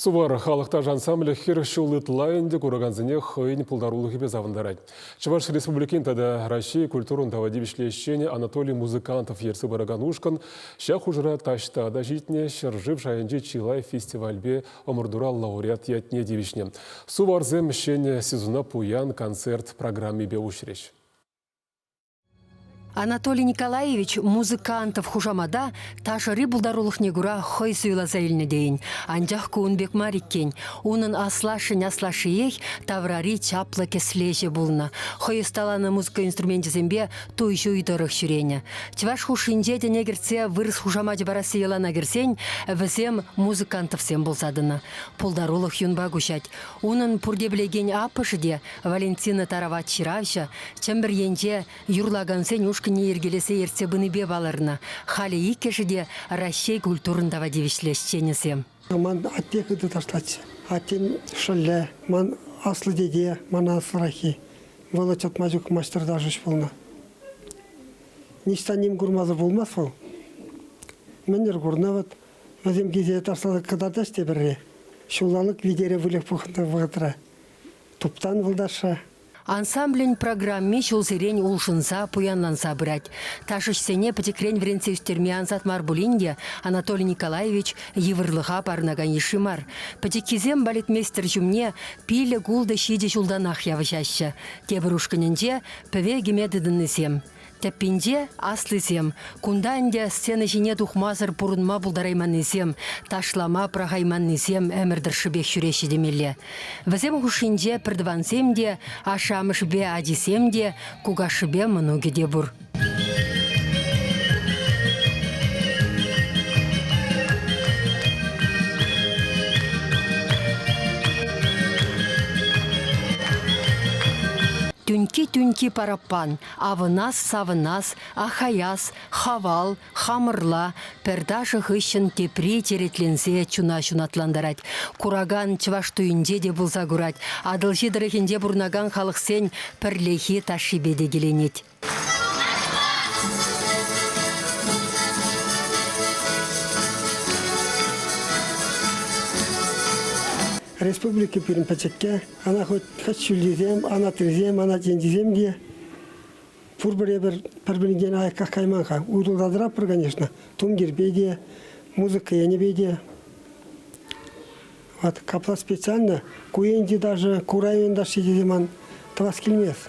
Сувар халӑх ташӑ ансамблӗ 40 ҫул ытла ӗнтӗ куракансене хӑйӗн пултарулӑхӗпе савӑнтарать. Чӑваш Республикин тата Раҫҫей культурӑн тава тивӗҫлӗ ӗҫченӗ Анатолий Музыкантов ертсе пыракан ушкӑн ҫак хушӑра таҫта та ҫитнӗ, ҫӗршыв шайӗнчи чылай фестивальпе ӑмӑртура лауреат ятне тивӗҫнӗ. Суварсем ҫӗнӗ сезона пуян концерт программипе уҫрӗҫ. Анатолий Николаевич Музыкантов хушамата ташӑри пултарулӑхне кура хӑй суйласа илнӗ тейӗн. Анчах ку ун пек мар иккен. Унӑн аслашшӗн аслашшиех таврари чаплӑ кӗслеҫӗ пулнӑ. Хӑй ӑсталанӑ музыка инструменчӗсемпе туй-ҫуй тӑрӑх ҫӳренӗ. Чӑваш хушшинче тӗне кӗртсе вырӑс хушамачӗ парасси йӑлана кӗрсен вӗсем музыкантовсем пулса тӑнӑ. Пултарулӑх юнпа куҫать. Унӑн пурте пӗлекен аппӑшӗ те, Валентина Тарават ҫыравҫӑ, Чӗмпӗр енче юрлакансен ушкӑнне йӗркелесе ертсе пынипе палӑрнӑ. Халӗ иккӗшӗ те Раҫҫей культурӑн тава тивӗҫлӗ ӗҫченӗсем. Ман атте хытӑ ташлатчӗ. Аттен шӑллӗ, ман аслӑ тете, мана аслӑраххи. Вӑл чӑтма ҫук маҫтӑр ташӑҫ пулнӑ. Ниҫта ним курмасӑр пулмасть вӑл. Мӗнӗр курнӑ вӑт. Вӗсем килсе ташласа кӑтартаҫ те пӗрре. Ҫуллалӑк витере выльӑх пухнӑ вӑхӑтра. Туптан вӑл ташша. Ансамблӗн программи ҫулсерен улшӑнса, пуянланса пырать. Ташӑҫсене пӗчӗкрен вӗрентсе ӳстерме ансат мар пулин те Анатолий Николаевич йывӑрлӑха парӑнакан йышши мар. Пӗчӗккисем балетмейстер ҫумне пилӗк-ултӑ ҫичӗ ҫултанах явӑҫаҫҫӗ. Тепӗр ушкӑнӗнче пӗве кӗме тытӑннисем. Тӗппинче аслисем. Кунта ӗнтӗ сцена ҫине тухмасӑр пурӑнма пултарайманнисем, ташлама пӑрахайманнисем ӗмӗр тӑршшӗпех ҫӳреҫҫӗ темелле. Вӗсем хушшинче пӗртӑвансем те, ашшӗ-амӑшӗпе ачисем те, кукашшӗпе мӑнукӗ те пур. Тӳнкки-тӳнкки параппан, Авӑнас, савӑнас, ахаяс, хавал, хамӑрла пӗр ташӑ хыҫҫӑн тепри черетленсе чуна ҫунатлантарать. Куракан чӑваш туйӗнче те пулса курать, Атӑлҫи тӑрӑхӗнче пурӑнакан халӑхсен пӗрлехи ташшипе те киленет. Республика пирӗн пӗчӗккӗ. Ӑна хоть хӑть ҫӳлтисем, анатрисем, анат енчисем те пурпӗр эпир пӗр-пӗринчен аякках кайман-ха. Уйрӑлса тӑратпӑр, конечно, тумтирпе те, музыка енӗпе те. Вот капла специально ку енчи даже ку районта тесе ман тӑвас килмест.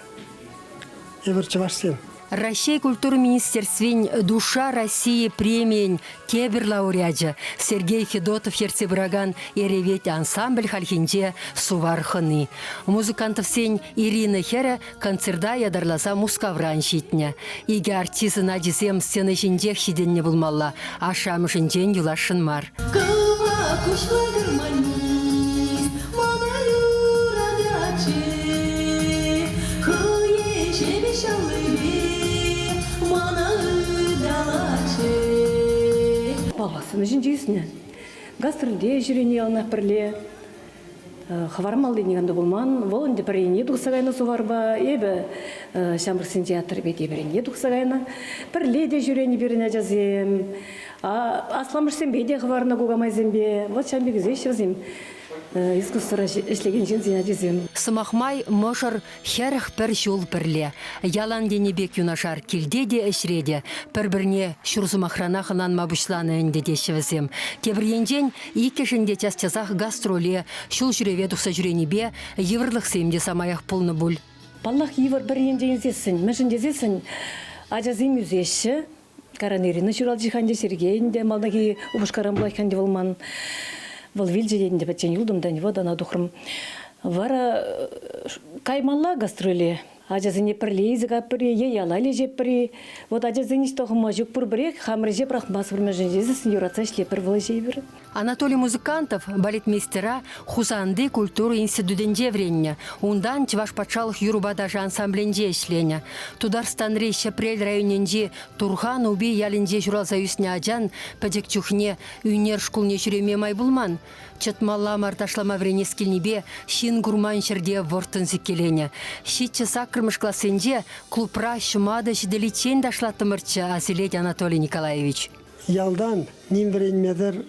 Эпир чӑвашсем. Раҫҫей культура министерствин «Душа России» премийӗн тепӗр лауреачӗ Сергей Федотов ертсе пыракан «Эревет» ансамбль хальхинче Сувар хӑни. Музыкантовсен Ирина хӗрӗ концерта ятарласа Мускавран ҫитнӗ. Икӗ артистӑн ачисем сцена ҫинчех ҫитӗннӗ пулмалла, ашшӗ-амӑшӗнчен юласшӑн мар. Кӑвак куҫлӑ гармонист мана юрататчӗ, хӑйӗн ҫепӗҫ аллипе мана ыталатчӗ. Паллах, сцена ҫинче ӳснӗ. Гастрольте ҫӳрени яланах пӗрле. Хӑвармалли никам та пулман. Вӑл ӗнтӗ пӗр енне тухса кайнӑ суварпа, эпӗ ҫамрӑксен театрӗпе тепӗр енне тухса кайнӑ. Пӗрле те ҫӳренӗ пирӗн ачасем. Асламӑшсемпе те хӑварнӑ кукамайсемпе. Вот ҫавӑн пек ӳсеҫҫӗ вӗсем искусствӑра ӗҫлекен ҫынсен ачисем. Сӑмах май, мӑшӑр 41 ҫул пӗрле. Ялан тенӗ пек юнашар килте те, ӗҫре те. Пӗр-пӗрне ҫур сӑмахранах ӑнланма пуҫланӑ ӗнтӗ теҫҫӗ вӗсем. Тепӗр енчен, иккӗшӗн те час-часах гастроле, ҫул ҫӳреве тухса ҫӳренипе йывӑрлӑхсем те самаях пулнӑ пуль. Паллах, йывӑр пӗр енчен илсессӗн. Мӗншӗн тесессӗн ачасем ӳсеҫҫӗ. Каран Ирина ҫуралчӗ-ха ӗнтӗ, Сергей ӗнтӗ малтанхи упӑшкаран пулать-ха ӗнтӗ вӑл ман. Вӑл вилчӗ те ӗнтӗ пӗччен юлтӑм та вӑт ӑна тухрӑм. Вара каймалла гастроле. Ачасене пӗрле илсе кайӑпӑр-и е яла леҫетпӗр-и. Вот ачасен ӗҫ тӑхӑма ҫук пурпӗрех хамӑр ӗҫе пӑрахмастпӑр, мӗншӗн тесессӗн юратса ӗҫлетпӗр вӑл ӗҫе эпир. Анатолий Музыкантов балетмейстера Хусанти культура институтӗнче вӗреннӗ. Унтан Чӑваш патшалӑх юрӑпа ташӑ ансамблӗнче ӗҫленӗ. Тутарстанри Ҫӗпрел районӗнчи Турхан Упи ялӗнче ҫуралса ӳснӗ ачан пӗчӗк чухне ӳнер шкулне ҫӳреме май пулман. Чӑтмалла мар ташлама вӗренес килнипе ҫын курман ҫӗрте вӑрттӑн сиккеленӗ. Ҫиччӗ саккӑрмӗш классенче клубра ҫӑматӑ ҫителиччен ташлаттӑмӑрччӗ, асилет Анатолий Николаевич. Ялтан ним вӗренмесӗр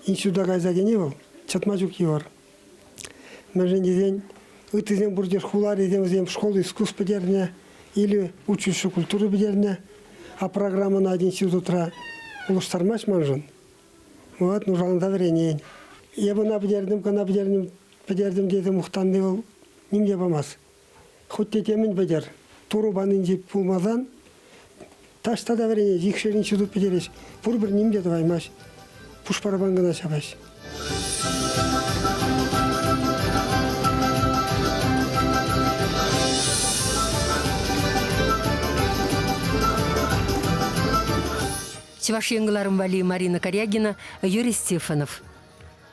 института кайса кӗни вӑл. Чӑтма ҫук йывӑр. Мӗншӗн тесен ыттисем пурте хуларисем вӗсем школа искусств пӗтернӗ или училище культуры пӗтернӗ, а программӑна институтра улӑштармасть маншӑн. Вот нушаланса вӗренен. Эп ӑна пӗтертӗм, кӑна пӗтертӗм, пӗтертӗм тесе мухтанни вӑл ним те памасть. Хуть те темӗн пӗтер. Турӑ панинче пулмасан таҫта та вӗренет, икшер институт пӗтерет. Пурпӗр ним те тӑваймасть. Пуш параппан кӑна ҫапаҫ. Чӑваш Ен кӑларӑм валли Марина Карягина, Юрий Стефанов.